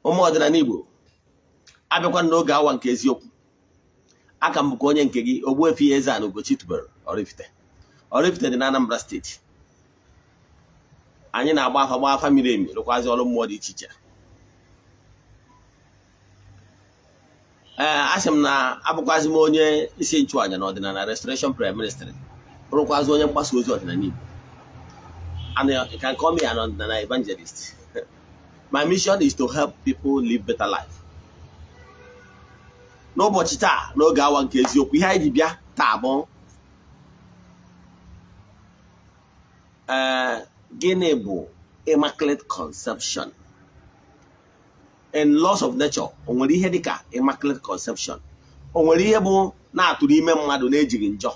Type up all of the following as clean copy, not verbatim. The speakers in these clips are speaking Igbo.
Ụmụ ọdịnala Igbo, abịakwa n'oge awa nke eziokwu. Aka m bụkwa onye nke gị, Ogbuefi Eze-Ana Ugochi tubelu Oraifite. Oraifite dị na Anambra Steeti. Anyị na-agba afa, gba afa miri emi, rụkwazi ọrụ mmụọ dị iche iche. Ee, asị m na abụkwazi m onye isi nchụàjà na Ọdịnala Restoration Prayer Ministry, bụrụkwazi onye mgbasa ozi ọdịnala Igbo, and you can call me an ọdịnala evangelist. My mission is to help people live better life. N'ụbọchị taa, n'oge awa nke eziokwu, ihe anyị ji bịa taa bụ, ee, gịnị bụ immaculate conception? In laws of nature, o nwere ihe dịka immaculate conception? O nwere ihe bụ na-atụrụ ime mmadụ na-ejighị njọ?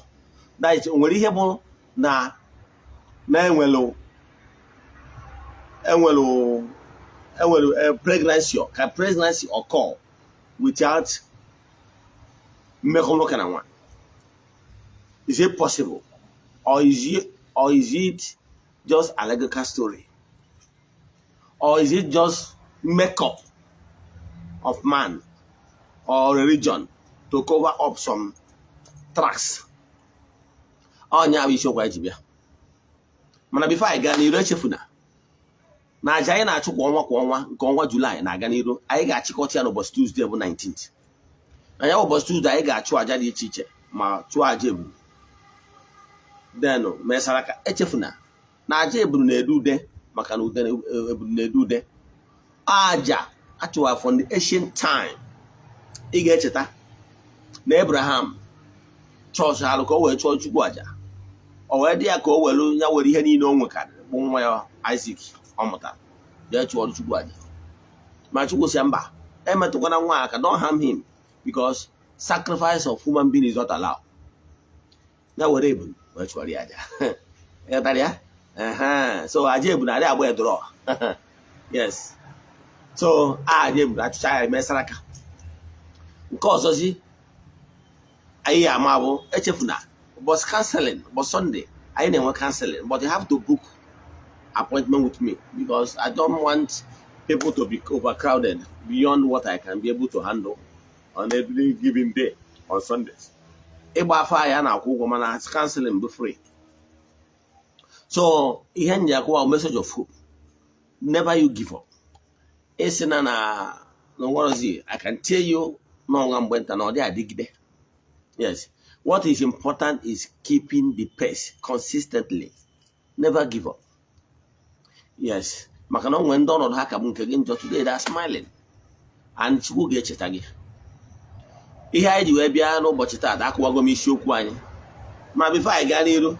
That is, o nwere ihe bụ na na enwelu pregnancy? Ka pregnancy occur without mmekọ nwoke na nwaanyị, is it possible or is it just allegorical story, or is it just makeup of man or religion to cover up some tracks? Ọnya bụ isiokwu anyị ji bịa. Mana before anyị gaa n'iru, echefuna na aja anyị na-achụ kwa ọnwa kwa ọnwa, nke ọnwa Julaị na-aga n'iru. Anyị ga-achịkọta ya n'ụbọchị Tuesday bụ 19th. Na ya ụbọchị Tuesday, anyị ga-achụ aja dị iche iche, ma chụọ aja eburu, then mesara ka echefuna na aja eburu na-ede ude, maka na ude eburu na-ede ude. Aja achụwa from the ancient time. Ị ga-echeta na Abraham chọọchị alụ ka o wee chụọ Chukwu aja. O wee dị ya ka o were ya, were ihe niile o nwekarịrị, bụ nwa ya Isaac ọ mụtara, jee chụọrọ Chukwu aja. Ma Chukwu sị mba, emetụkwana nwa aka, don't harm him, because sacrifice of human being is not allowed. Ya were ebulu wee chụọrọ ya aja. Ịghọtara ya? So aja ebulu adị agba edoro. Yes, so aja ebulu achụcha ya, emesara aka. Nke ọzọzi anyị ama bụ, echefuna ụbọchị counseling, ụbọchị Sunday anyị na-enwe counseling, but you have to book appointment with me because I don't want people to be overcrowded beyond what I can be able to handle on every given day on Sundays. Ịgba afa anyị a na-akwụ ụgwọ, mana counseling bụ free. So ihe m ji akụwa, message of hope: never you give up. Ịsị na nwerozi, I can tell you n'ọnwa mgbe nta na ọ dị adịgide. Yes, what is important is keeping the pace consistently. Never give up. Yes, maka na o nwere ndị ọnọdụ ha ka bụ nke gị njọ, today they are smiling, and Chukwu ga-echeta gị. Ihe anyị ji wee bịa n'ụbọchị taa, akụwago m isiokwu anyị. Ma before anyị gaa n'iru,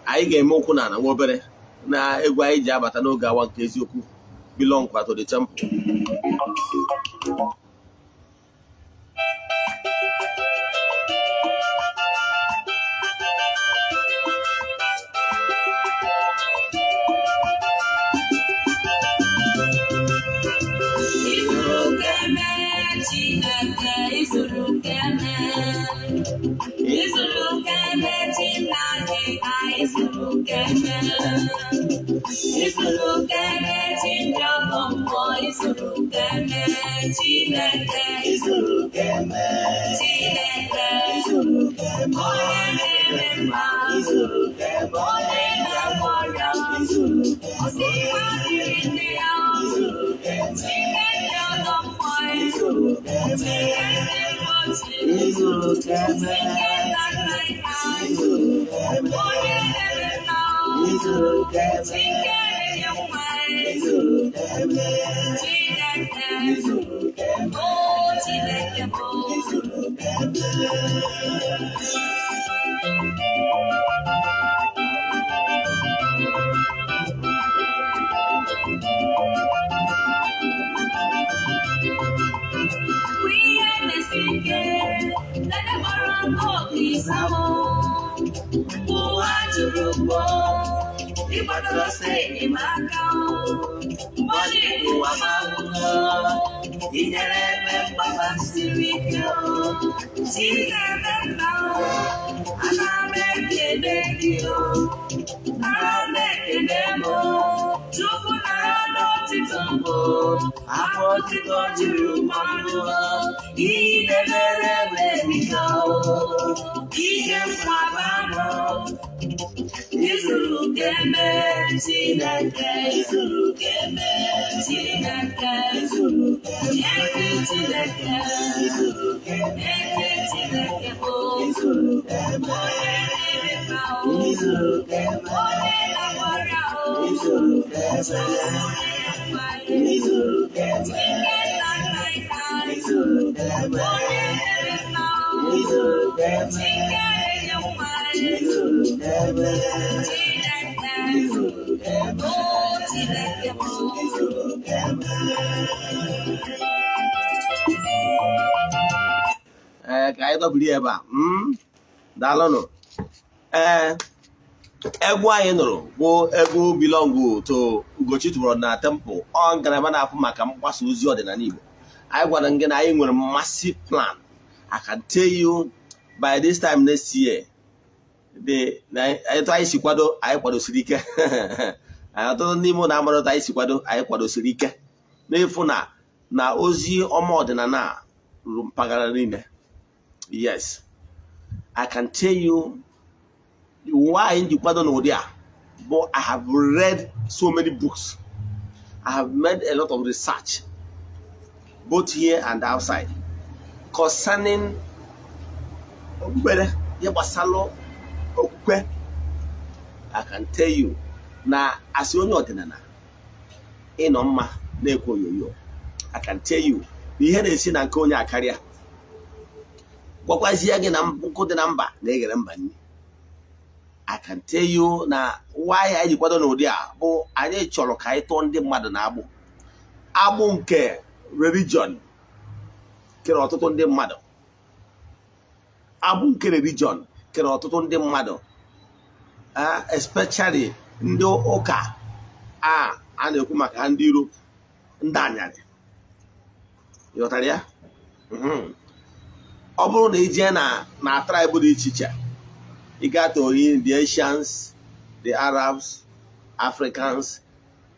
anyị ga-eme ụkwụ na ala nwa obere na egwu anyị ji abata n'oge awa nke eziokwu, belong kwa to the temple. Izuru keme, Chineke, izuru keme. Izuru keme, Chineke, izuru keme. Izuru keme, Chineke mmụọ, izuru keme, Chineke, Izuru keme. Chineke, Izuru keme. Onye na-eme mma, Izuru keme. Onye na-agwọ ọrịa, Izuru keme. Osi nwa dịrị nne ya, Izuru keme. Chineke ọgọ mmụọ, Izuru keme. Chineke mgbochi, Izuru keme. Izuru keme. Izuru keme. Izuru keme. Izuru keme. Izuru keme. Ụwa jụrụ ugbo ịgbadoro ọsọ enyemaka, mgbe ụwa ma gwụgo inyere ebe mgbaba m siri ike. Chineke nna, ana m ekele gị o, ana m ekele m o. Chukwu nara n'otito mbụ, afọ otito juru m ọnụ. Ihe ị na-emere m erika o, ihe nkwaba m. Izuru ka eme Chineke, izuru ka eme Chineke, izuru ezi Chineke, izuru ezi Chineke bụ Izuru keme, onye na-eme mma o, izuru keme, onye na-agwọrịa o, izuru keme, izuru keme, Ike nna nna ịka, izuru keme, onye na-eme mma o, izuru keme, Chike na-enye nwa, izuru keme, Chineke, izuru keme, o Chineke bụ. Izuru keme. Ee, ka anyị dọbiri ebe a. Daalụnụ. Ee, egwu anyị nụrụ bụ egwu belong to Ugochi tụrụ na temple. Ọ ngalaba na-afụ maka mgbasa ozi ọdịnala Igbo. Anyị gwara gị na anyị nwere massive plan. I can tell you, by this time next year, the na etu anyị si kwado, anyị kwadosiri ike. Ọtụtụ n'ime ụlọ amara otu anyị si kwado, anyị kwadosiri ike n'ịfụ na ozi ọma ọdịnala a ruru mpaghara niile. Yes, I can tell you why anyị ji kwado n'ụdị a bụ I have read so many books, I have made a lot of research, both here and outside, concerning okpukpere, ihe gbasara okwukwe. I can tell you na asị onye ọdịnala ịnọ mma na-ekwe onyonyo, I can tell you na ihe na-esi na nke onye akarịa. Gwakwazie gị na nkụ dị na mba na-eghere mba nri. I can tell you na why anyị ji kwado n'ụdị a bụ anyị chọrọ ka anyị tụọ ndị mmadụ na agbụ, agbụ nke religion kere ọtụtụ ndị mmadụ, agbụ nke religion kere ọtụtụ ndị mmadụ, especially ndị ụka a a na-ekwu maka ha, ndị Europe, ndị anyarị. Ịghọtara ya? Ọ bụrụ na ị jee na tribe dị iche iche, ị gaa to the Asians, the Arabs, Africans,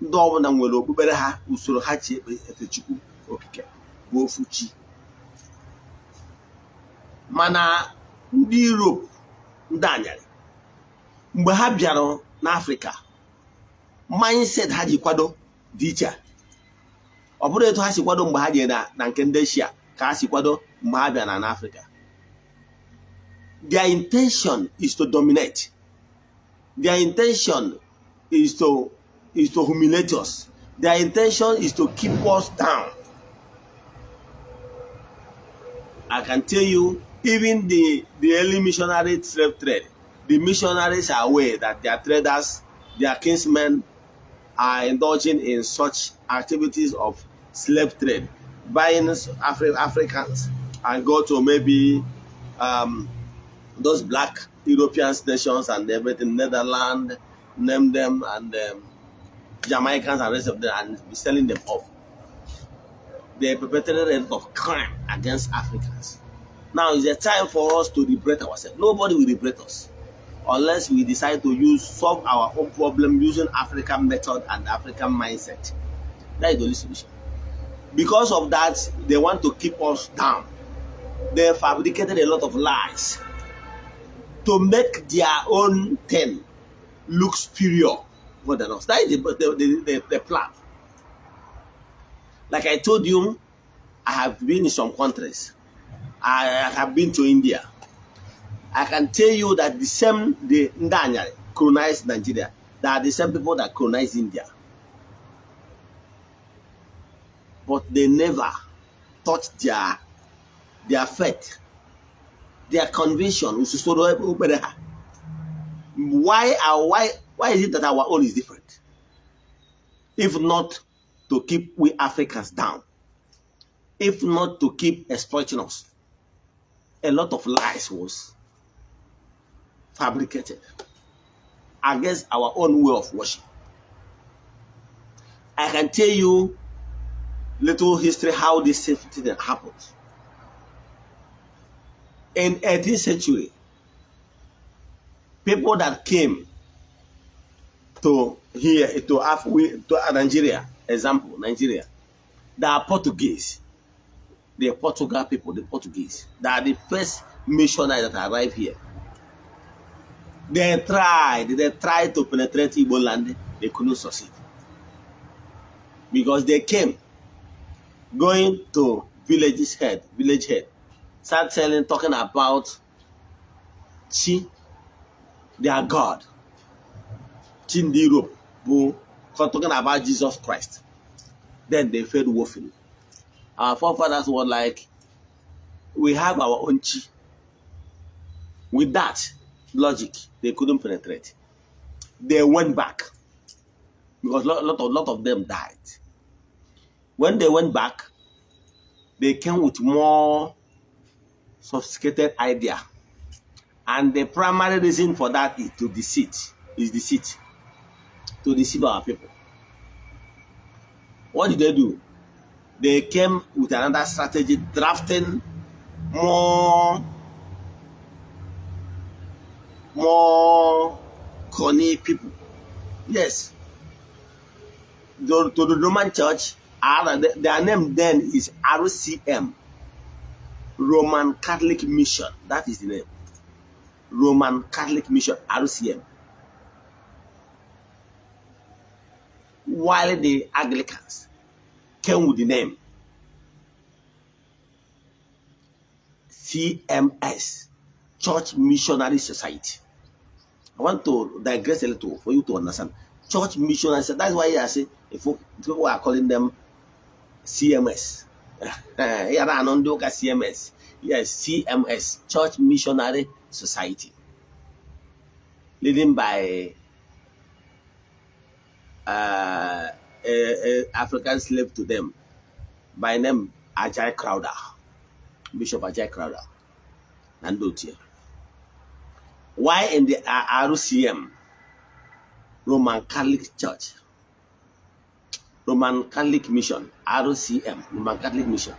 ndị ọbụla nwere okpukpere ha, usoro ha ji ekpe efe Chukwu okike bụ ofu chi. Mana ndị Europe, ndị anyarị, mgbe ha bịara n'Afrịka, mindset ha ji kwado dị iche. Ọ bụrụ etu ha si kwado mgbe ha jere na nke ndị Eshia ka ha si kwado mgbe ha bịara n'Afrịka. Their intention is to dominate. Their intention is to humiliate us. Their intention is to keep us down. I can tell you, even the early missionary slave trade, the missionaries are aware that their traders, their kinsmen are indulging in such activities of slave trade, buying Africans and go to maybe those black European nations and everything, Netherlands, name them, and Jamaicans and rest of them, and be selling them off. They perpetrated a lot of crime against Africans. Now is a time for us to liberate ourselves. Nobody will liberate us unless we decide to use solve our own problem using African method and African mindset. That is the only solution. Because of that, they want to keep us down. They fabricated a lot of lies to make their own thing look superior more than us. That is the plan. Like I told you, I have been in some countries. I have been to India. I can tell you that the same, the ndị anyarị colonized Nigeria, they are the same people that colonized India. But they never touched their faith, their conviction. Usoro okpukpere ha. Why is it that our own is different? If not to keep we Africans down, if not to keep exploiting us. A lot of lies was fabricated against our own way of worship. I can tell you little history how this thing happened. In 18th century, people that came to Here to Nigeria, example, Nigeria, there are Portuguese, the Portugal people, the Portuguese, they are the first missionaries that arrived here. They tried to penetrate Igbo land. They couldn't succeed because they came going to village head, start telling, talking about Chi, their God, Chi ndị Europe, bụ talking about Jesus Christ. Then they failed woefully. Our forefathers were like, "We have our own Chi." With that logic, they couldn't penetrate. They went back because lot of them died. When they went back, they came with more sophisticated idea. And the primary reason for that is to deceit, is deceit, to deceive our people. What did they do? They came with another strategy, drafting more cunning people. Yes. To the Roman Church, their name then is RCM, Roman Catholic Mission. That is the name. Roman Catholic Mission, RCM. While the Anglicans came with the name CMS, Church Missionary Society. I want to digress a little for you to understand. Church Missionary Society. That's why I say if people are calling them CMS. Ya na-anụ ndị ụka CMS. Yes, CMS, Church Missionary Society. Leading by a African slave to them by name Ajayi Crowther, Bishop Ajayi Crowther, na ndị otu ya. Why in the RCM, Roman Catholic Church, Roman Catholic Mission, RCM, Roman Catholic Mission?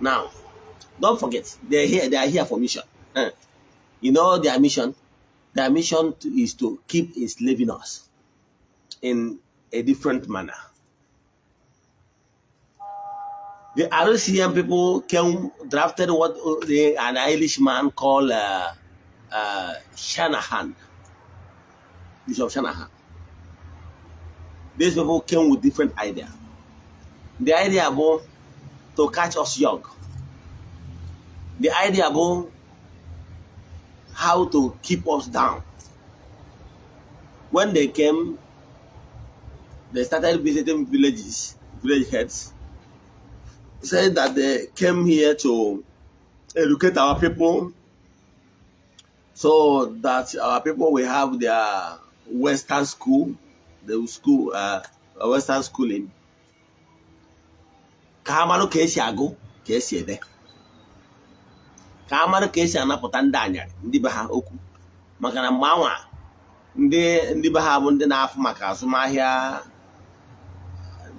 Now, don't forget, they're here, they are here for mission. You know their mission? Their mission is to keep enslaving us in a different manner. The RCM people came, drafted what an Irish man called Shanahan, Bishop Shanahan. These people came with different idea. The idea about to catch us young. The idea about how to keep us down. When they came, they started visiting villages, village heads, saying that they came here to educate our people so that our people will have their Western school, the school, Western schooling. Ka ha marụ ka esi agụ, ka esi ede, ka ha marụ ka esi anapụta ndị anyarị ndị be ha okwu, maka na mgbe anwa ndị be ha bụ ndị na-afụ maka azụmahịa,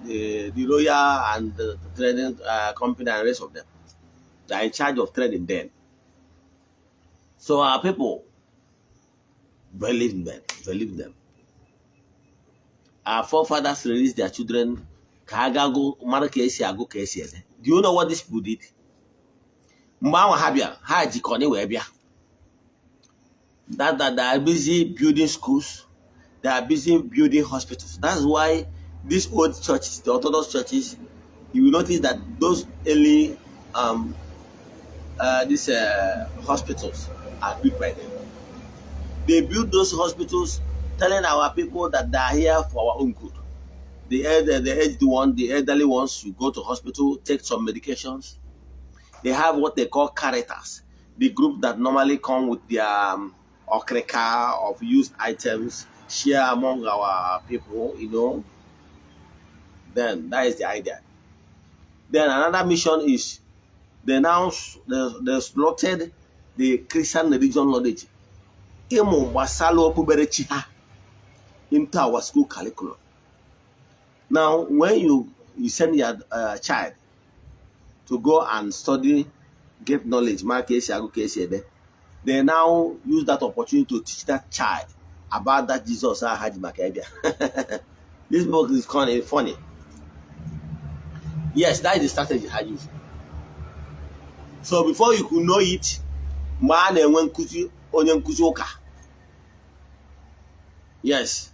the royal and the trading company and rest of them. They are in charge of trading then. So our people believe them, believe them. Our forefathers released their children ka ha gaa gụ mara ka esi agụ, ka esi ede. Do you know what these people did? Mgbe ahụ ha bịara, ha jikọni wee bịa. That they are busy building schools, they are busy building hospitals. That's why these old churches, the Orthodox churches, you will notice that those early these hospitals are built by them. They build those hospitals telling our people that they are here for our own good. The aged one, the elderly ones, you go to hospital, take some medications. They have what they call Caritas, the group that normally come with their okreka of used items, share among our people. Then that is the idea. Then another mission is they now they slaughtered the Christian religion knowledge, ịmụ gbasara okpukperechi ha, into our school curriculum. Now, when you send your child to go and study, get knowledge, mara ka esi agụ, ka esi ede, they now use that opportunity to teach that child About that Jesus ahụ ha ji maka ịbịa. This book is kind of funny. Yes, that is the strategy ha use. So before you could know it, mgbe a na-enwe nkụzi onye nkụzi ụka, yes,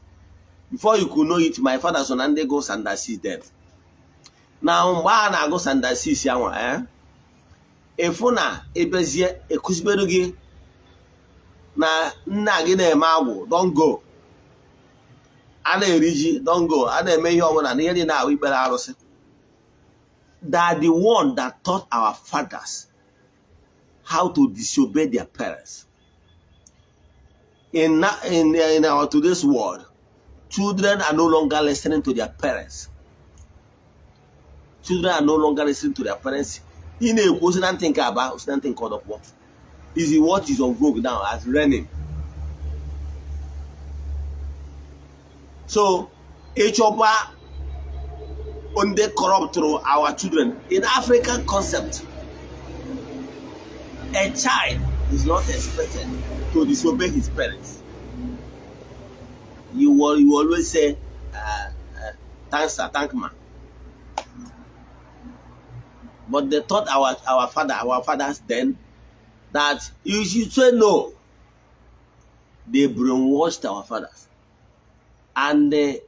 before you could know it, my father so na ndị gụ standard 6 then. Na mgbe a na-agụ standard 6 anwa, ịfụ na ebezie ekụzibere gị na nna gị na-eme agwụ, don go, a na-eri ji, don go, a na-eme ihe ọbụla na ihe dị na-ahụ ikpere arụsị. That the one that taught our fathers how to disobey their parents. In our today's world, children are no longer listening to their parents. Children are no longer listening to their parents. Ị na-ekwu osi na ntị nke aba, osi na ntị nke ọdọkwọ is what is on vogue now as learning. So ịchọba ndị corruptụrụ our children in African concept, a child is not expected to disobey his parents. You always say, "Thanks sir, thank man." But they taught our fathers then that you should say no. They brainwashed our fathers and they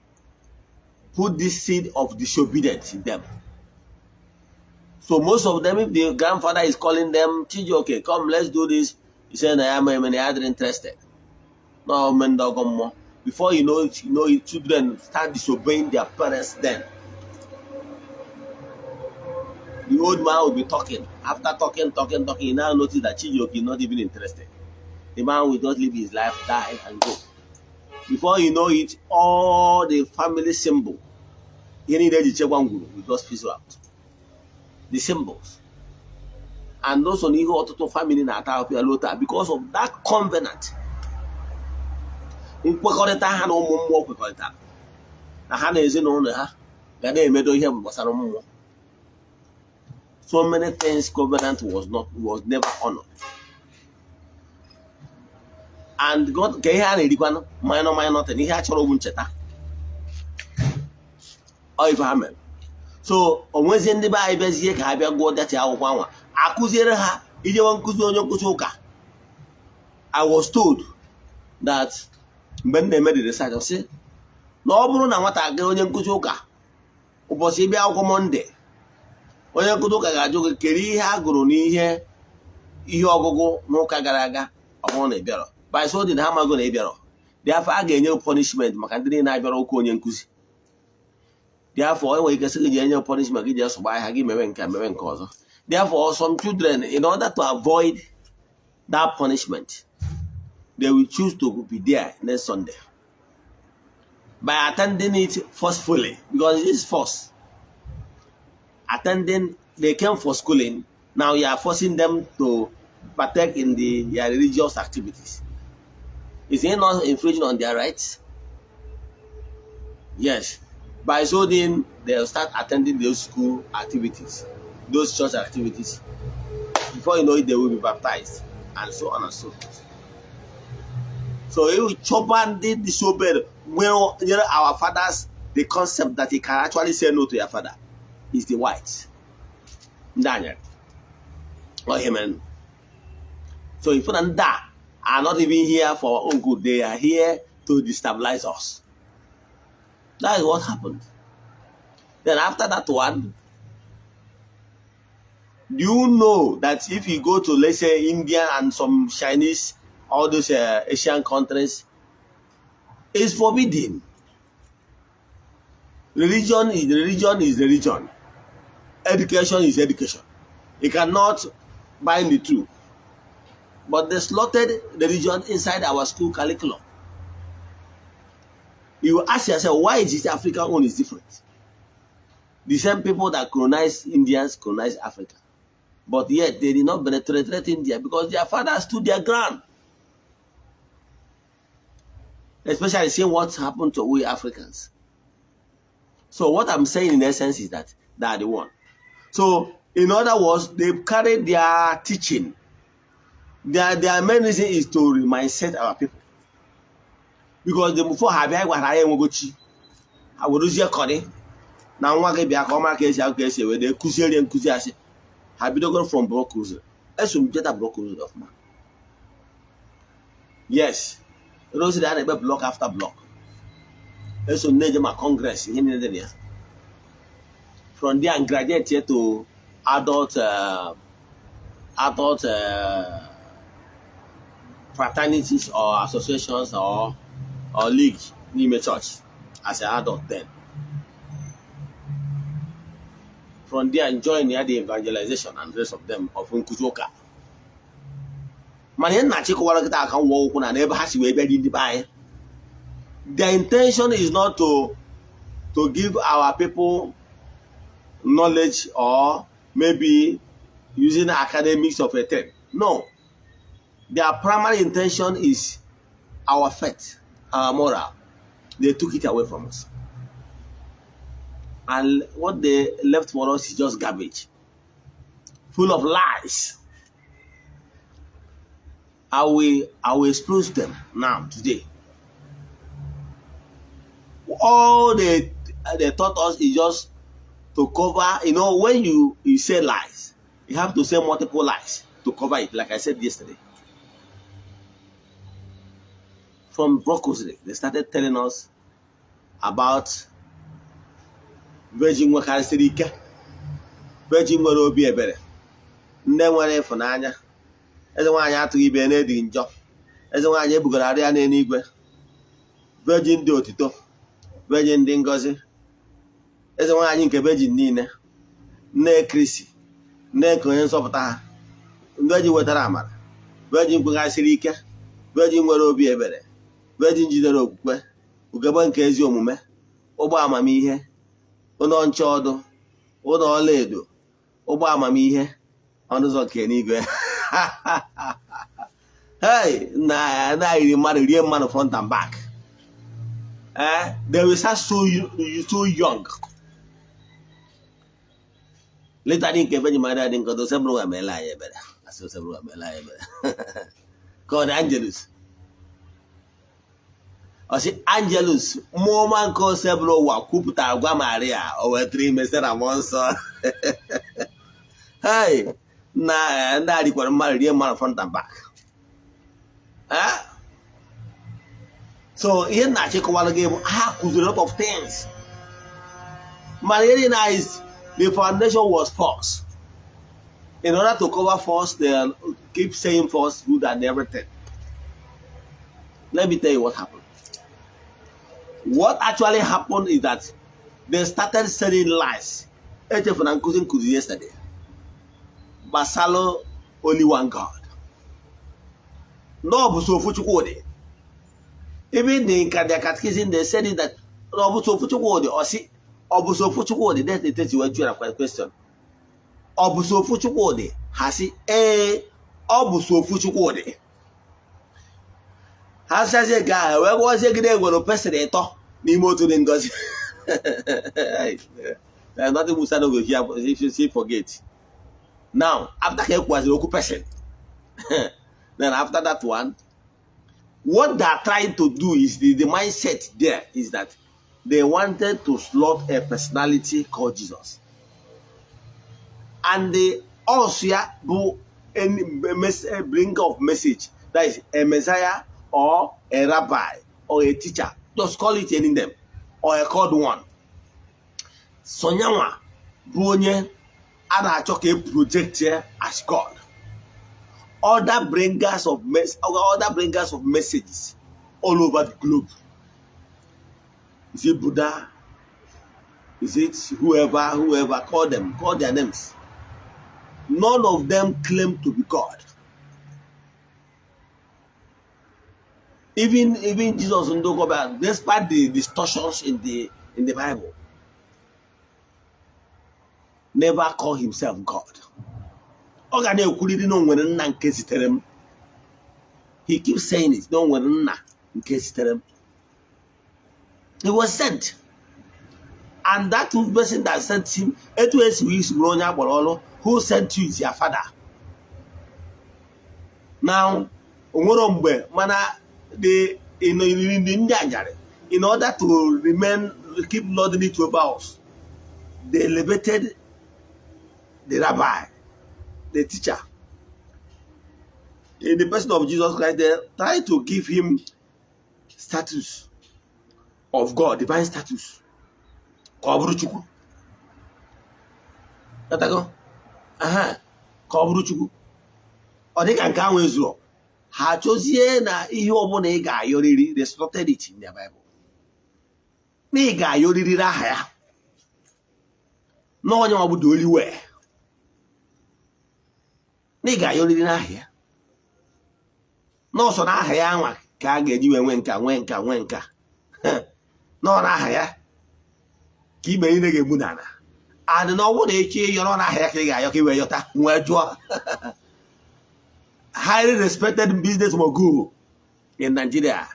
put this seed of disobedience in them. So most of them, if the grandfather is calling them, "Chijioke, come, let's do this," he said, "I am interested." No, men. Before you know it, children start disobeying their parents then. The old man will be talking. After talking, talking, talking, he now notice that Chijioke is not even interested. The man will just live his life, die, and go. Before you know it, all the family symbol, ihe niile eji chekwa ngwuru, will just fizzle out. The symbols. And those on ihe ọtụtụ family na-ata ahụhụ ya ruo taa because of that covenant. Nkwekọrịta ha na ụmụ mmụọ kwekọrịtara na ha na ezinụlọ ha ga na-emedo ihe gbasara mmụọ. So many things covenant was never honored. And God ka ihe a na-erikwanụ minor minor thing, ihe a chọrọ bụ ncheta. Ọ ife ha mere. So o nwezie ndị be anyị bịazie ka ha bịa gụọ dirty akwụkwọ anwa akụziere ha ijewe nkụzi onye nkụzi ụka. I was told that mgbe m na-eme the research, ọ sị na ọ bụrụ na nwata gaa onye nkụzi ụka ụbọchị ịbịa akwụkwọ Monday, onye nkụzi ụka ga-ajụ gị kedu ihe a gụrụ n'ihe ihe ọgụgụ n'ụka gara aga. Ọ bụrụ na ị bịarọ, by so dị na ha amago na ị bịarọ, dị afọ a ga-enye punishment maka ndị niile abịara ụka onye nkụzi dị afọ. Enwere ike sị gị ji enye punishment gị ji esogba ahịa gị mewe nke a, mewe nke ọzọ. Therefore, some children, in order to avoid that punishment, they will choose to be there next Sunday by attending it forcefully, because it is force. Attending, they came for schooling. Now you are forcing them to partake in their religious activities. Is it not infringing on their rights? Yes. By so doing, they'll start attending those school activities, those church activities. Before you know it, they will be baptized, and so on and so forth. So if Choban did disobey, well, our fathers, the concept that he can actually say no to your father is the whites. Daniel. Or him. And so if and that are not even here for our own good, they are here to destabilize us. That is what happened. Then after that one, do you know that if you go to, let's say, India and some Chinese, all those Asian countries, it's forbidden. Religion is religion is religion. Education is education. You cannot bind the two. But they slaughtered religion inside our school curriculum. You ask yourself, why is it African own is different? The same people that colonized Indians colonized Africa. But yet they did not penetrate India because their fathers stood their ground. Especially seeing what happened to we Africans. So what I'm saying in essence is that they are the one. So in other words, they carry their teaching. Their main reason is to mindset our people. Because the before ha bịa gwara anyị enwego chi, ha werezie kọrị na nwa gị bịa ka ọ mara ka esi agụ, ka esi ewede kụziere nkụzi asị. Ha bidogoro from block rosary. Eso m jeta block rosary ọfụma. Yes, rosary a na-ekpe block after block. Eso m na-eje ma congress, ihe niile dị na ya. From there and graduate to adult fraternities or associations or league n'ime church as an adult. Then from there and join ya the evangelization and the rest of them of nkuzi ụka. Mana ihe nna chịkọwara kịta aka nwa ụkwụ na n'ebe ha si wee bịa ndị be anyị, their intention is not to give our people knowledge or maybe using academics of a thing. No, their primary intention is our faith, our moral. They took it away from us, and what they left for us is just garbage full of lies. I will expose them now, today. All they taught us is just to cover. When you say lies, you have to say multiple lies to cover it, like I said yesterday. From Brocosry, they started telling us about virgin nwekarịsịrị ike, virgin nwere obi ebere, nne nwere ịfụnanya, eze nwaanyị atụghị ibe na-edighị njọ, eze nwaanyị ebugara arụ ya n'eluigwe, virgin dị otito, virgin dị ngọzi, eze nwaanyị nke virgin niile, nne Kristi, nne nke onye nzọpụta ha, ndị eji wetara amara, virgin kwegasịrị ike, virgin nwere obi ebere, virgin jidere okwukwe, ugegbe nke ezi omume, ụgbọ amamihe, ụlọ nche ọdụ, ụlọ ọla edo, ụgbọ amamihe, ọnụ ụzọ nke eluigwe. Hey, na na iri mmadụ rie mmadụ front and back. They will start so young. Later nke Virgin Maria dị nkọta, Osebụrụwa meela anyị ebere. Asị Osebụrụwa meela anyị ebere ka ọ dị Angelus. Ọ sị Angelus, mmụọ ọma nke Osebụrụwa kwupụtara gwa Maria, o wetara ime site na mmụọ nsọ. Hey, na ndị a rikwara mmadụ rie mmadụ front and back. Eh? So ihe na-achịkọwara gị bụ ha kụziri a lot of things, mana ihe niile is the foundation was false. In order to cover false, they keep saying falsehood and everything. Let me tell you what happened. What actually happened is that they started selling lies. Echefuna nkụzi nkụzi yesterday gbasalụ only one God, na ọ bụ so ofu Chukwu dị. Even the catechism, they said it that na ọ bụ so ofu Chukwu dị. Ọ sị ọ bụ so ofu Chukwu dị. Then they wee jụọ na question, ọ bụ so ofu Chukwu dị? Ha sị ee, ọ bụ so ofu Chukwu dị. Ha sịazie ga ahụ wee gwazie gị na enwere person ịtọ n'ime otu dị ngozi. There's nothing Musa no go hear if you see forget. Now, after ka ekwuaziri okwu person, then after that one, what they are trying to do is the mindset there is that they wanted to slot a personality called Jesus. And the also ya bụ a bringer of message, that is a messiah or a rabbi or a teacher, just call it any name, or a called one. Sonyanwa bụ onye a na-achọ ka e project ya as God. Other bringers of messages all over the globe. Is it Buddha? Is it whoever, whoever, call them, call their names. None of them claim to be God. Even Jesus Ndokoba, despite the distortions in the Bible, never call himself God. Ọ ga na-ekwuriri na o nwere nna nke zitere m. He keeps saying it, na o nwere nna nke zitere m. He was sent. And that person that sent him, etu esi wee isi bụrụ onye agbara ọrụ, who sent you is your father. Now, o nwere mgbe mana the In the ndị anyarị, in order to remain, keep lording it over us, they elevated the rabbi, the teacher, in the person of Jesus Christ. They tried to give him status of God, divine status, ka ọ bụrụ Chukwu. Ghọtago? Aha, ka ọ bụrụ Chukwu. Ọ dị ka nke ahụ ezuru, ha chọzie na ihe ọbụla ị ga-ayọrịrị. They slotted it in their Bible na ị ga-ayọrịrị aha ya, na onye ọ bụ the only way, na ị ga-ayọrịrị n'aha ya, n'ọsọ n'aha ya anwa ka a ga-eji wee nwee nka, nwee nka, nwee nka, nọ n'aha ya ka ibe niile ga-egbu n'ala. Adị na ọ bụrụ na echi yọrọ n'aha ya ka ị ga-ayọ ka ị wee yọta. Nwee jụọ highly respected business mogul in Nigeria,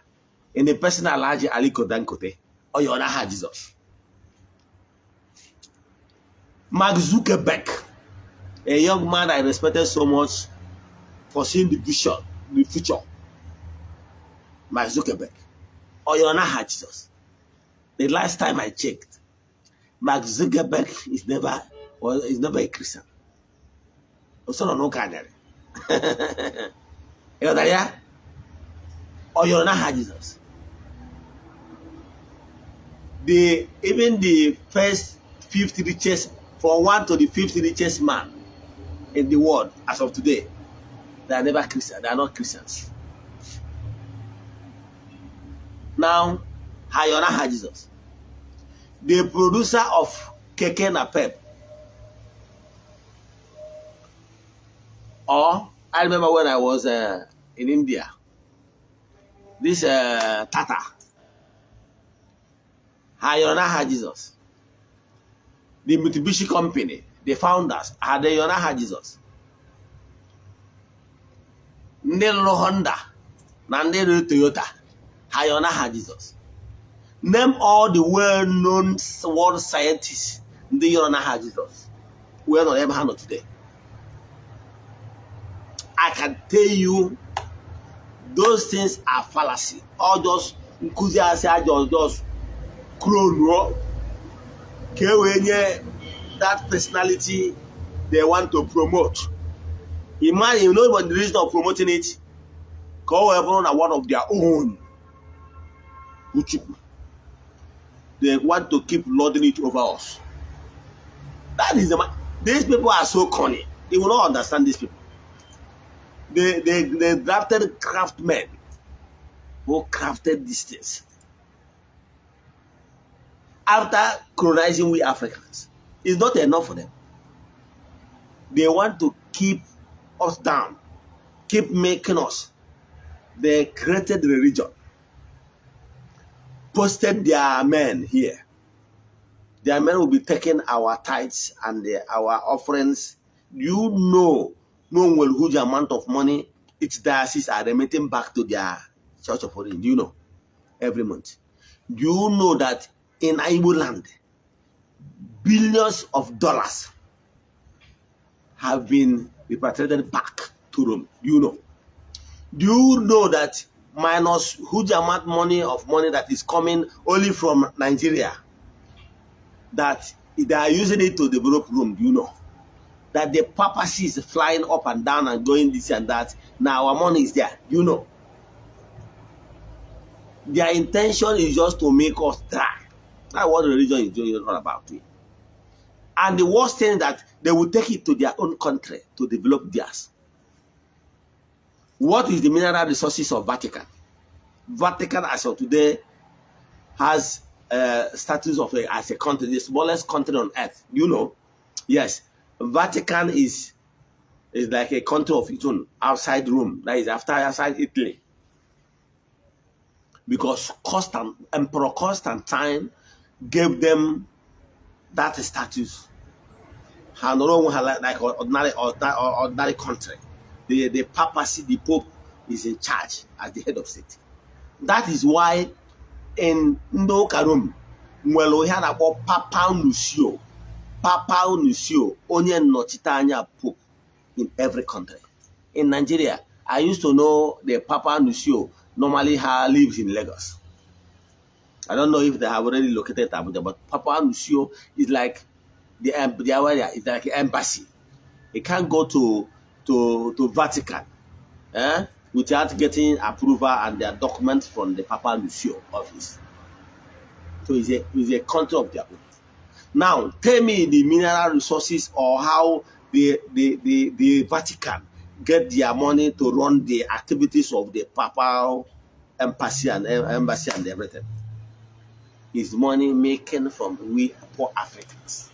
in the person Alhaji Aliko Dangote, ọ yọrọ n'aha Jizọs. Mark Zuckerberg, a young man I respected so much for seeing the vision, the future. Mark Zuckerberg, ọ yọrọ n'aha Jizọs. The last time I checked, Mark Zuckerberg is never a Christian. O soro n'ụka anyarị. Ịghọtara ya? Ọ yọrọ n'aha Jizọs. The even the first 50 richest, from one to the 50 richest man in the world as of today, they are never Christian. They are not Christians. Now, ha yọrọ n'aha Jizọs. The producer of Keke Napep, or I remember when I was in India, this Tata, ha yọrọ n'aha Jizọs. The Mitsubishi company, the founders, ha they yọrọ n'aha Jizọs. Ndị rụrụ Honda na ndị rụrụ Toyota, ha yọrọ n'aha Jizọs. Name all the well-known world scientists ndị yọrọ n'aha Jizọs wee nọ ebe ha nọ today. I can tell you those things are fallacy or just nkụzi asị ajọ, just kronuo ka e wee nye that personality they want to promote. Imagine, you know what the reason of promoting it? Ka o wee bụrụ na one of their own bụ Chukwu. They want to keep lording it over us. That is the these people are so cunning. You will not understand these people. They drafted craftsmen who crafted these things. After colonizing we Africans, it's not enough for them. They want to keep us down, keep making us. They created religion, posted their men here. Their men will be taking our tithes and our offerings. You know, no one huge amount of money each diocese are remitting back to their church of origin. Do you know? Every month. Do you know that in Igbo land, billions of dollars have been repatriated back to Rome? Do you know? Do you know that minus huge amount money of money that is coming only from Nigeria, that they are using it to develop Rome? Do you know that the papacy is flying up and down and going this and that? Now our money is there. You know? Their intention is just to make us die. That's what religion is doing all about it. And the worst thing, that they will take it to their own country to develop theirs. What is the mineral resources of Vatican? Vatican, as of today, has a status as a country, the smallest country on earth. You know? Yes. Vatican is like a country of its own outside Rome. That is after outside Italy. Because Emperor Constantine gave them that status. Ha nọrọ onwe ha like ordinary country. The papacy, the Pope is in charge as the head of state. That is why in ndị ụka Rome nwere ihe a na-akpọ Papal Nuncio. Papal Nuncio, onye nnọchite anya Pope in every country. In Nigeria, I used to know the Papal Nuncio Normally lives in Lagos. I don't know if they have already located Abuja, but Papal Nuncio is like the area is like an embassy. He can't go to Vatican, eh, without getting approval and their documents from the Papal Nuncio office. So it's a country of their own. Now, tell me the mineral resources or how the Vatican get their money to run the activities of the papal embassy and everything. Is money making from we poor Africans.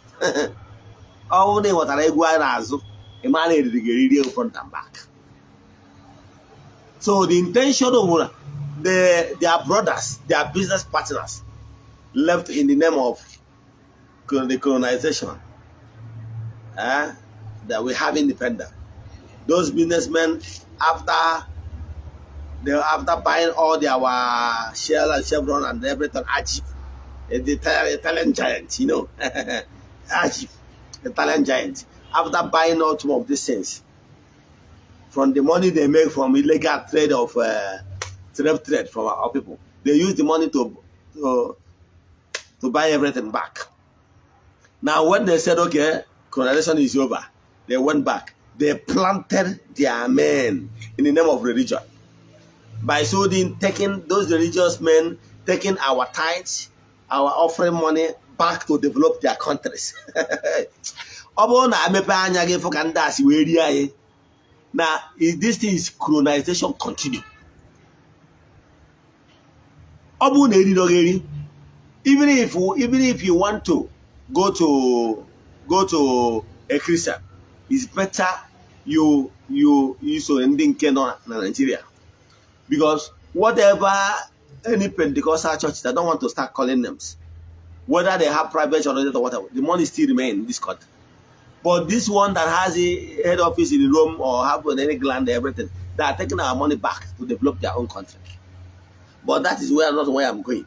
Ọ bụrụ na ị ghọtara egwu a na-azụ, ị ma na eriri gị eriri front and back. So the intention of their brothers, their business partners, left in the name of the colonization, that we have independence. Those businessmen, after buying all their our Shell and Chevron and everything, Agip, the Italian giant, Agip, Italian giant. After buying all some of these things, from the money they make from illegal trade of slave trade from our people, they use the money to buy everything back. Now, when they said, "Okay, colonization is over," they went back. They planted their men in the name of religion. By so doing, taking those religious men, taking our tithes, our offering money back to develop their countries. Ọ bụrụ na emepe anya gị fụ ka ndị a si wee rie anyị na this thing is colonization continue. Ọ bụrụ na eriri gị eri, even if you want to go to a Christian, it's better you so ndị nke nọ na Nigeria, because whatever any Pentecostal church, I don't want to start calling names, whether they have private or not or whatever, the money still remain in this country. But this one that has a head office in Rome or have in any land, everything, they are taking our money back to develop their own country. But that is where not where I'm going.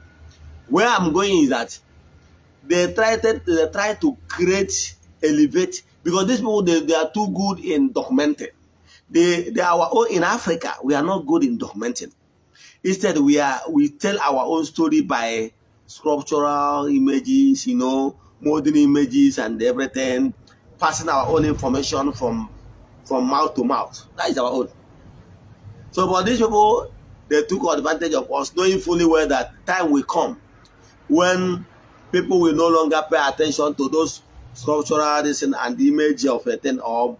Where I'm going is that they try to create, elevate, because these people, they are too good in documenting. They are our own in Africa. We are not good in documenting. Instead, we tell our own story by sculptural images, modern images and everything, passing our own information from mouth to mouth. That is our own. So, but these people, they took advantage of us, knowing fully well that time will come when people will no longer pay attention to those sculptural this and the image of a thing, or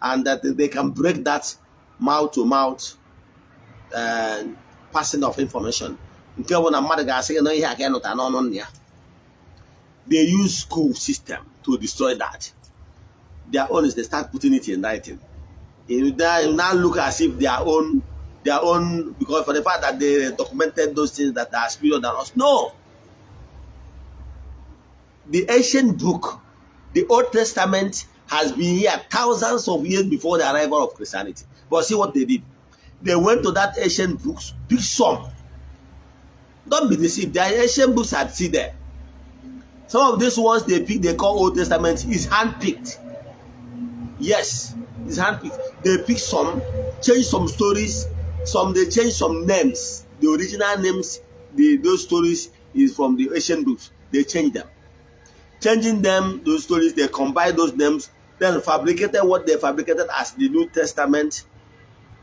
and that they can break that mouth to mouth passing of information. Nke bụ na mmadụ ga-asị gị na ihe a ka ị nụta n'ọnụ nna ya. They use school system to destroy that. Their own is they start putting it in writing. You now look as if their own, because for the fact that they documented those things that are superior than us. No. The ancient book, the Old Testament, has been here thousands of years before the arrival of Christianity. But see what they did. They went to that ancient books, pick some. Don't be deceived. The ancient books are still there. Some of these ones they pick, they call Old Testament, is handpicked. Yes, it's handpicked. They pick some, change some stories, some they change some names. The original names, those stories is from the ancient books. They change them. Changing them, those stories, they combine those names, then fabricated what they fabricated as the New Testament,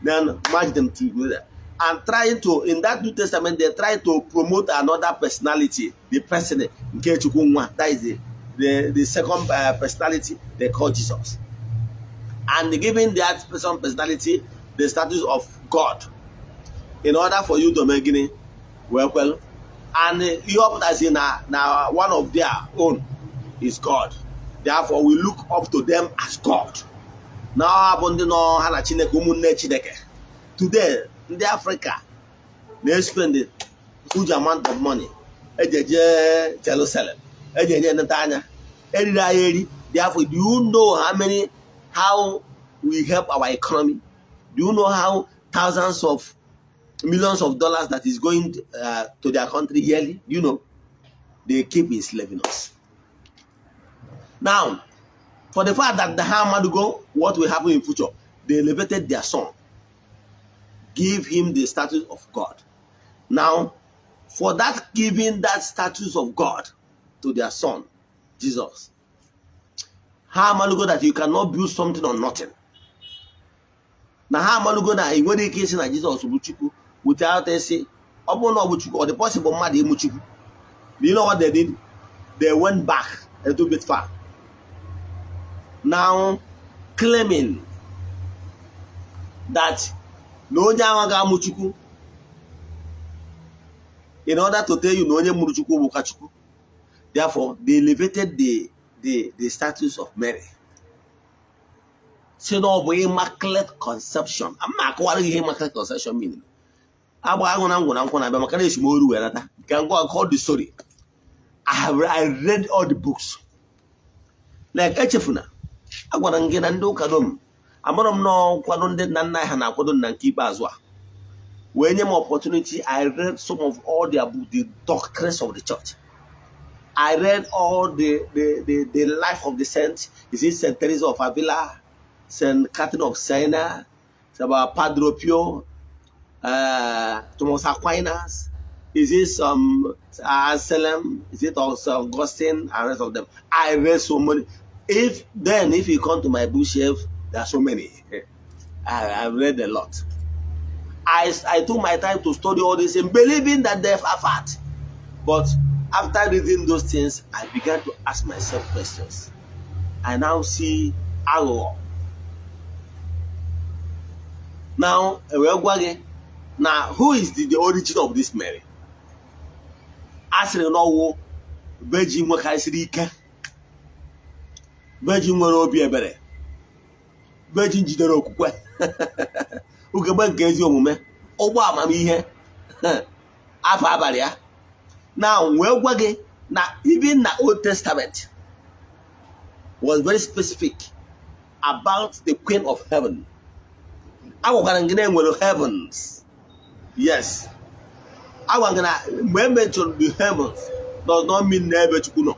then merge them together. And trying to, in that New Testament, they try to promote another personality, the president, Nke Nwa. That is the second personality they call Jesus. And giving that person personality the status of God in order for you to make it well. And ihe ọ pụtazi na one of their own is God. Therefore, we look up to them as God. Na ọ bụ ndị nọ ha na Chineke, ụmụnne Chineke. Today, ndị Africa na-spend huge amount of money eji eje Jerusalem, eji eje neta anya eriri anyị eri. Therefore, do you know how we help our economy? Do you know how thousands of millions of dollars that is going to their country yearly? Do you know? They keep enslaving us. Now, for the fact that the Hamadugo, what will happen in future? They elevated their son, give him the status of God. Now, for that giving that status of God to their son, Jesus, ha amalugo that you cannot build something on nothing. Na ha amalugo na ị nwere ike isi na Jizọs bụ Chukwu without isi ọ bụrụ na ọ bụ Chukwu, ọ dị possible mmadụ ịmụ Chukwu? Do you know what they did? They went back a little bit far. Now claiming that na onye ahụ ga-amụ Chukwu, in order to tell you na onye mụrụ Chukwu bụ ka Chukwu. Therefore, they elevated the status of Mary. Si na ọ bụ immaculate conception. Ama akọwara gị ihe immaculate conception mean. Agba agụ na ngwụ na nkwụ na-abịa maka na esi m oru wee nata ka ngwa call the story. I read all the books. Like, echefuna agwara m gị na ndị ụka Rom amara m na nkwado ndị nna nna ha na-akwado na nke ikpeazụ a wee nye m opportunity. I read some of all their book, the doctrines of the church. I read all the life of the saints. Is it Saint Teresa of Avila, Saint Catherine of Siena, it's about Padre Pio, Thomas Aquinas? Is it some Anselm? Is it also Augustine and rest of them? I read so many. If you come to my bookshelf, there are so many. I've read a lot. I took my time to study all this and believing that they are fact. But after reading those things, I began to ask myself questions. I now see aghụghọ. Now, wee gwa gị na who is the origin of this Mary? A sịrị na ọwụ virgin nwekarịsịrị ike, virgin nwere obi ebere, virgin jidere okwukwe, ugegbe nke ezi omume, ụgbọ amamihe, afọ abalị ya. Now, wee gwa gị na even na Old Testament was very specific about the Queen of Heaven. Agwakwara m gị na enwere heavens. Yes, agwa gị na mgbe e mentioned the heavens does not mean na ebe Chukwu nọ.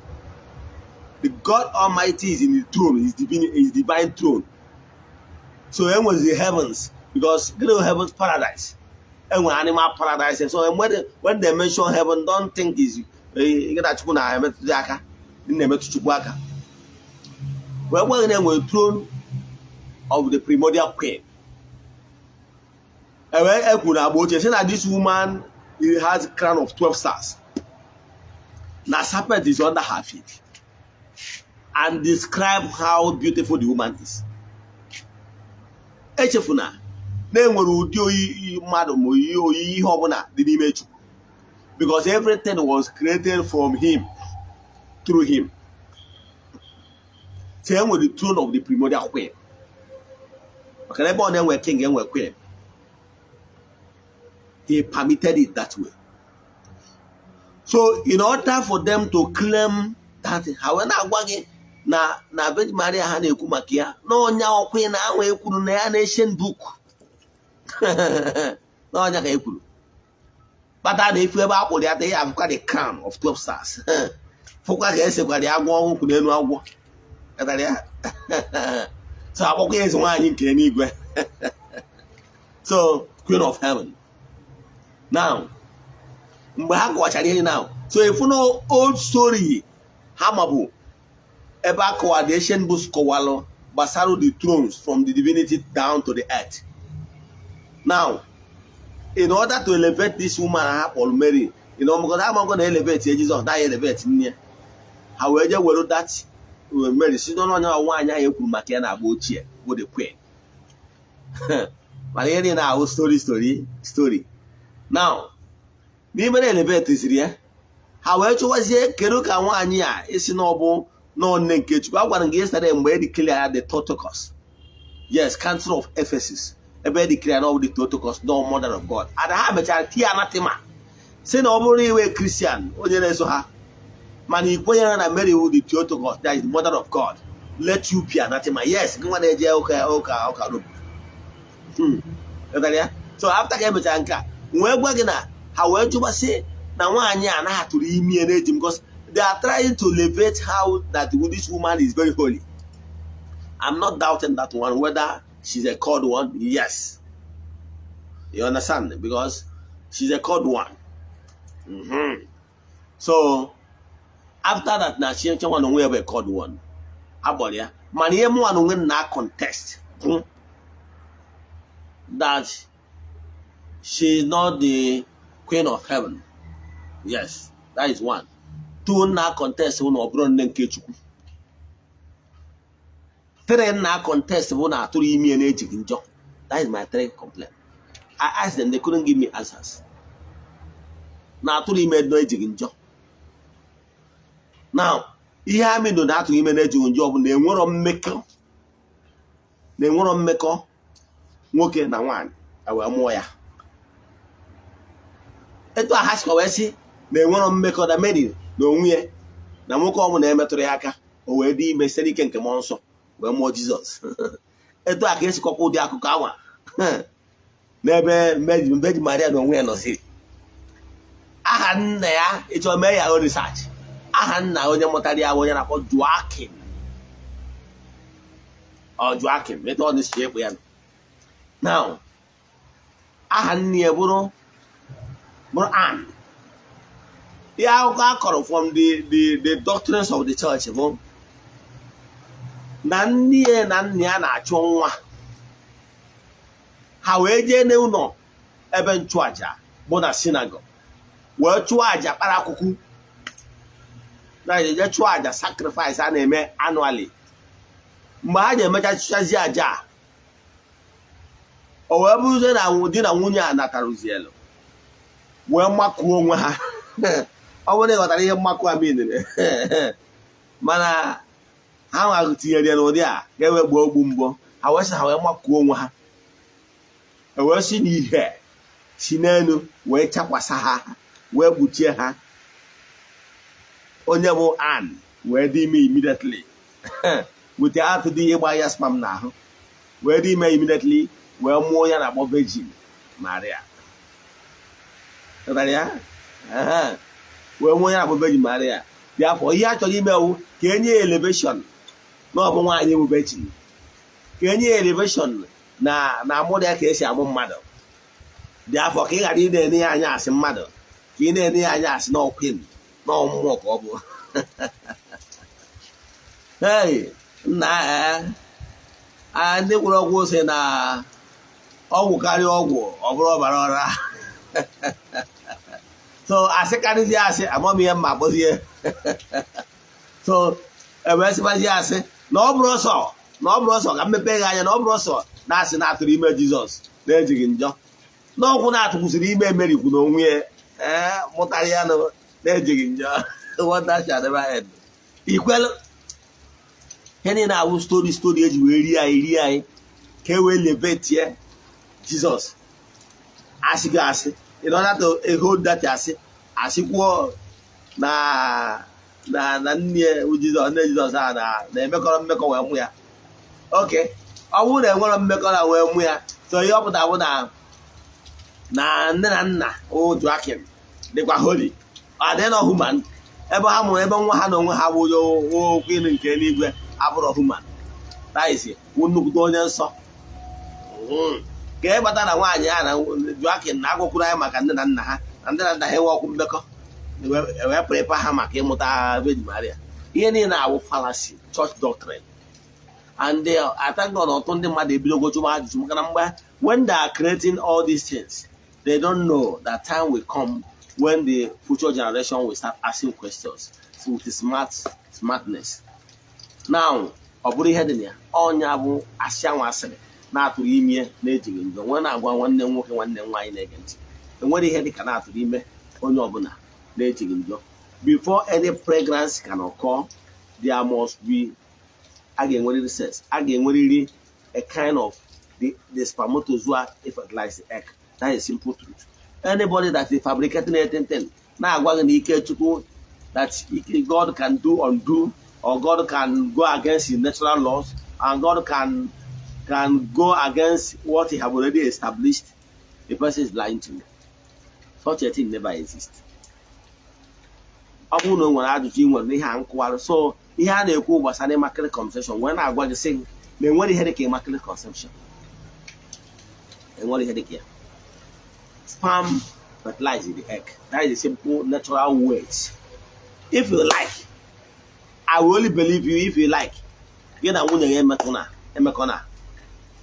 The God Almighty is in the throne, his divine throne. So enwezi heavens because gịnị bụ heavens? Paradise. Enwe animal paradise. So when they mention heaven, don't think is gị na Chukwu na-emetụ aka, na-emetụ Chukwu aka. Wee gwa gị na enwere throne of the primordial queen. Ewee ekwuru agba ochie sị na this woman has crown of 12 stars, na serpent is under her feet, and describe how beautiful the woman is. Echefuna na enwere ụdị oyiyi mmadụ ma oyiyi oyiyi ihe ọbụla dị n'ime Chukwu, because everything was created from him, through him. So enwere the throne of the primordial queen, maka na ebe ọ na-enwe king, enwe queen. He permitted it that way. So in order for them to claim that, ha wee na-agwa gị na Virgin Maria ha na-ekwu maka ya na ọnya ọkwa na ahụ ekwuru na ya na ancient book, na ọnya ka ekwuru kpata na efu ebe a kpụrụ ya ta ihe afụkwa the crown of 12 stars, fụkwa ka esekwara ya agwọ ọnwụ kwụ n'elu agwọ katara ya. So akpọkwa ya eze nwaanyị nke eluigwe, so Queen of Heaven. Now, mgbe ha kọwachara ihe now, so efu na old story ha mabụ ebe a kọwara, the ancient books kọwalụ gbasara the thrones from the divinity down to the earth. Now, in order to elevate this woman ha kpọrọ Mary, because ha mago na elevate ya Jizọs na ya elevate nne ya, ha wee jee were that Mary si n'ọnụ onye nwaanyị ahụ ekwuru maka ya na agba ochie bụ the queen. Mana ihe niile ahụ story, story, story. Now, n'ime na elevate ziri ya, ha wee chụwazie kedu ka nwaanyị a isi na ọ bụ nọọ nne nke Chukwu. A gwara m gị yesterday mgbe e declare ya the Theotokos. Yes, Council of Ephesus, ebe e declare na ọ bụ the Theotokos, no mother of God. And ha mechara tie anathema si na ọ bụrụ iwe Christian onye na-eso ha mana ị kwenyere na Mary wụ the Theotokos, that is the mother of God, let you be anathema. Yes, gị nwa na-eje ụka Rom. Ghọtara ya? So after ka emechara nke a, wee gwa gị na ha wee jụbasị na nwaanyị a anaghị atụrụ ime ya na-eji, because they are trying to elevate how that this woman is very holy. I'm not doubting that one, whether she's a called one. Yes, you understand? Because she's a called one. So after that, na chi nwa na onwe ya bụ a called one agbọrọ ya. Mana ihe mụnwa na onwe m na contest bụ that she is not the queen of heaven. Yes, that is one. Two, na contest bụ na ọ bụrụ nne nke Chukwu. Three, na contest bụ na atụrụ ime ya na-ejighị njọ. That is my three complaint. I asked them, they couldn't give me answers. Na atụrụ ime na-ejighị njọ. Now, ihe ha medo na atụrụ ime na-ejighị njọ bụ na enwerọ mmekọ, na enwerọ mmekọ nwoke na nwaanyị e wee mụọ ya. Etu a ha sikwa wee sị na enwerọ mmekọ na Mary na onwe ya na nwoke ọbụla emetụrụ ya aka, o wee dị ime site n'ike nke mmụọ nsọ wee mụọ Jizọs. Etu a ka esikọkwa ụdị akụkọ anwa n'ebe Virgin Maria na onwe ya nọzi. Aha nna ya, ịchọ mee ya research, aha nna onye mụtara ya bụ onye na-akpọ Joakim ọ Joakim, etu ọ na-esi ekpe ya. Now, aha nne ya bụrụ Ann. Ihe akụkọ a kọrọ from the doctrines of the church bụ na nne ya na nna ya na-achụ nwa ha, wee jee n'ụlọ ebe nchụaja bụ na synagogue, wee chụọ aja kpara akwụkwụ na eje chụọ aja sacrifice a na-eme annually. Mgbe ha ji emecha chụchazi aja a, o wee bụrụzie na di na nwunye a nataruzielu wee makuo onwe ha. Ọ bụrụ na ị ghọtara ihe mmakụ a miniri, mana ha nwa tinyere ya n'ụdị a ga-ewe gboo ogbu mbọ ha, wee sị ha wee makuo onwe ha, e wee si n'ihe si n'elu wee chakwasa ha, wee kpuchie ha. Onye bụ Ann wee dị ime immediately without dị ịgba ya sperm n'ahụ, wee dị ime immediately, wee mụọ ya na-akpọ Virgin Maria. Ghọtara ya? Ehe. Wee mụọ ya na-akpọ Virgin Maria. Dị afọ ihe a chọrọ ime wụ ka enye ya elevation na ọ bụ nwaanyị bụ virgin, ka enye ya elevation na amụrụ ya ka esi amụ mmadụ. Dị afọ ka ị ghara ị na-ene ya anya asị mmadụ, ka ị na-ene ya anya asị na queen na mmụọ ka ọ bụ. Hey, nna, ee, ndị gwụrụ ọgwụ sị na ọgwụ karịa ọgwụ, ọ bụrụ ọbara ọra. So asị karịzie asị, amam ihe mma akpọzie. So ewee sịbazie asị na ọ bụrụ ọsọ, na ọ bụrụ ọsọ ka mmepe gị anya, na ọ bụrụ ọsọ na-asị na-atụrụ ime Jizọs na-ejighị njọ, n'ọgwụ na-atụkwụsịrị ime Mary kwu na onwe ya ee mụtara ya na-ejighị njọ. Wonder shall never end. Ikwelu ihe niile awụ story eji wee rie anyị, rie anyị ka e wee elevatie Jizọs. Asị gị asị in order to hold that asị, asịkwuo na nne Jizọs, nne Jizọs a na na-emekọrọ mmekọ wee mụ ya. Oke ọ bụrụ na enwere mmekọ na wee mụ ya, so ihe ọ pụtara bụ na nne na nna Joakim dịkwa holy, adị nọ human, ebe ha mụrụ, ebe nwa ha na onwe ha bụ okwu ilu nke eluigwe abụrọ human, that is wụ nnukwute onye nsọ. Ka e gbata na nwaanyị a na Joakim na-agwakwuru anyị maka nne na nna ha, na nne na nna ha enwe ọkụ mmekọ wee prepare ha maka ịmụta Virgin Maria. Ihe niile awụ fallacy, church doctrine. And I thank God, ọtụtụ ndị mmadụ ebidogo jụwa ajụjụ, maka na mgbe when they are creating all these things, they don't know that time will come when the future generation will start asking questions with smartness. Now, ọ bụrụ ihe dị na ya, ọnya bụ asị anwa asịrị na-atụrụ ime na-ejighị njọ. Nwee na-agwa nwanne m nwoke, nwanne m nwaanyị na-ege ntị, enwere ihe dị ka na-atụrụ ime onye ọbụla na-ejighị njọ. Before any pregnancy can occur, there must be, a ga-enwerịrị sex, a ga-enwerịrị a kind of the spermatozoa fertilize the egg. That is simple truth. Anybody that is fabricating anything na-agwa gị na ike Chukwu, that ike God can do undo, or God can go against his natural laws, and God can go against what he have already established, the person is lying to you. Such a thing never exists. Ọ bụrụ na o nwere ajụjụ ị nwere n'ihe a nkụwarụ, so ihe a na-ekwu gbasara immaculate conception, wee na-agwa gị sị na enwere ihe dịka immaculate conception, enwere ihe dịka ya. Sperm Fertilize the egg. That is the simple natural ways. If you like, I will only believe you if you like. Gị na nwunye gị emekọ emekọ na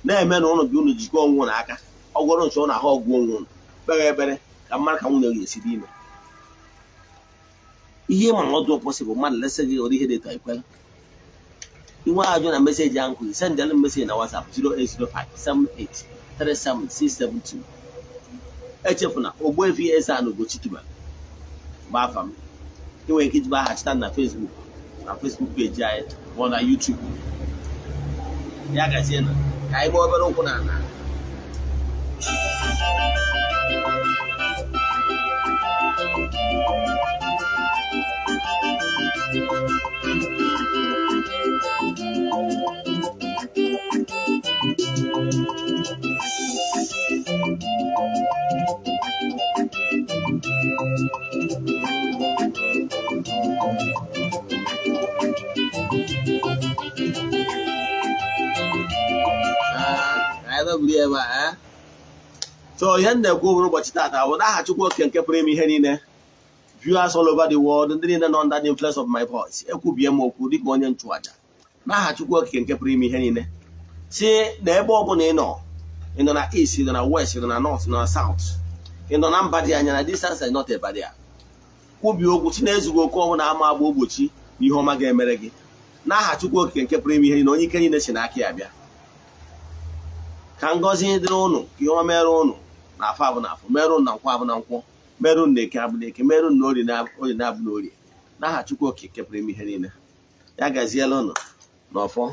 na-eme na ụnụ bi ụnụ jikọ onwe ụnụ aka, ọ gwọrọ nso ụnụ ahụ ọgwụ onwe ụnụ, kpere ekpere ka mmadụ ka nwunye gị esi dị ime. Ihe ma ọ dị possible, mmadụ lesị gị ụdị ihe dị etu a, ikwere inwe ajụ na message ahụ kwuru, send message na WhatsApp 08057837672. Echefuna, Ogbuefi Eze-Ana Ugochi tubelu bụ afa m. Ị nwere ike ijibe aha chita na Facebook, na Facebook page anyị, ma ọ na YouTube. Ya gazie na ka anyị gbaa obere ụkwụ na ala. Anyị nọbiri ebe a, eh? So ihe m na-ekwu bụrụ ụbọchị taata bụ n'aha Chukwu Oke nke pụrụ ime ihe niile. Viewers all over the world, ndị niile nọ under the influence of my voice, ekwubie m okwu dịka onye nchụaja n'aha Chukwu Okike nke pụrụ ime ihe niile, si na ebe ọ bụla ị nọ, ị nọ na east, ị nọ na west, ị nọ na north, ị nọ na south, ị nọ na mba dị anya, na distance is not a barrier. Kwubie okwu si na-ezughị oke ọbụla ama agba ogbochi na ihe ọma ga-emere gị n'aha Chukwu Okike nke pụrụ ime ihe niile, onye ike niile si n'aka ya bịa. Ka ngọzi dịrị ụnụ, ka ihe ọma mere ụnụ na afọ abụ na afọ, mere ụnụ na nkwọ abụ na nkwọ, mere ụnụ na eke abụ na eke, mere ụnụ na orie na orie na abụ na orie, n'aha Chukwu Okike pụrụ ime ihe niile. Ya gaziela ụnụ n'ọfọ.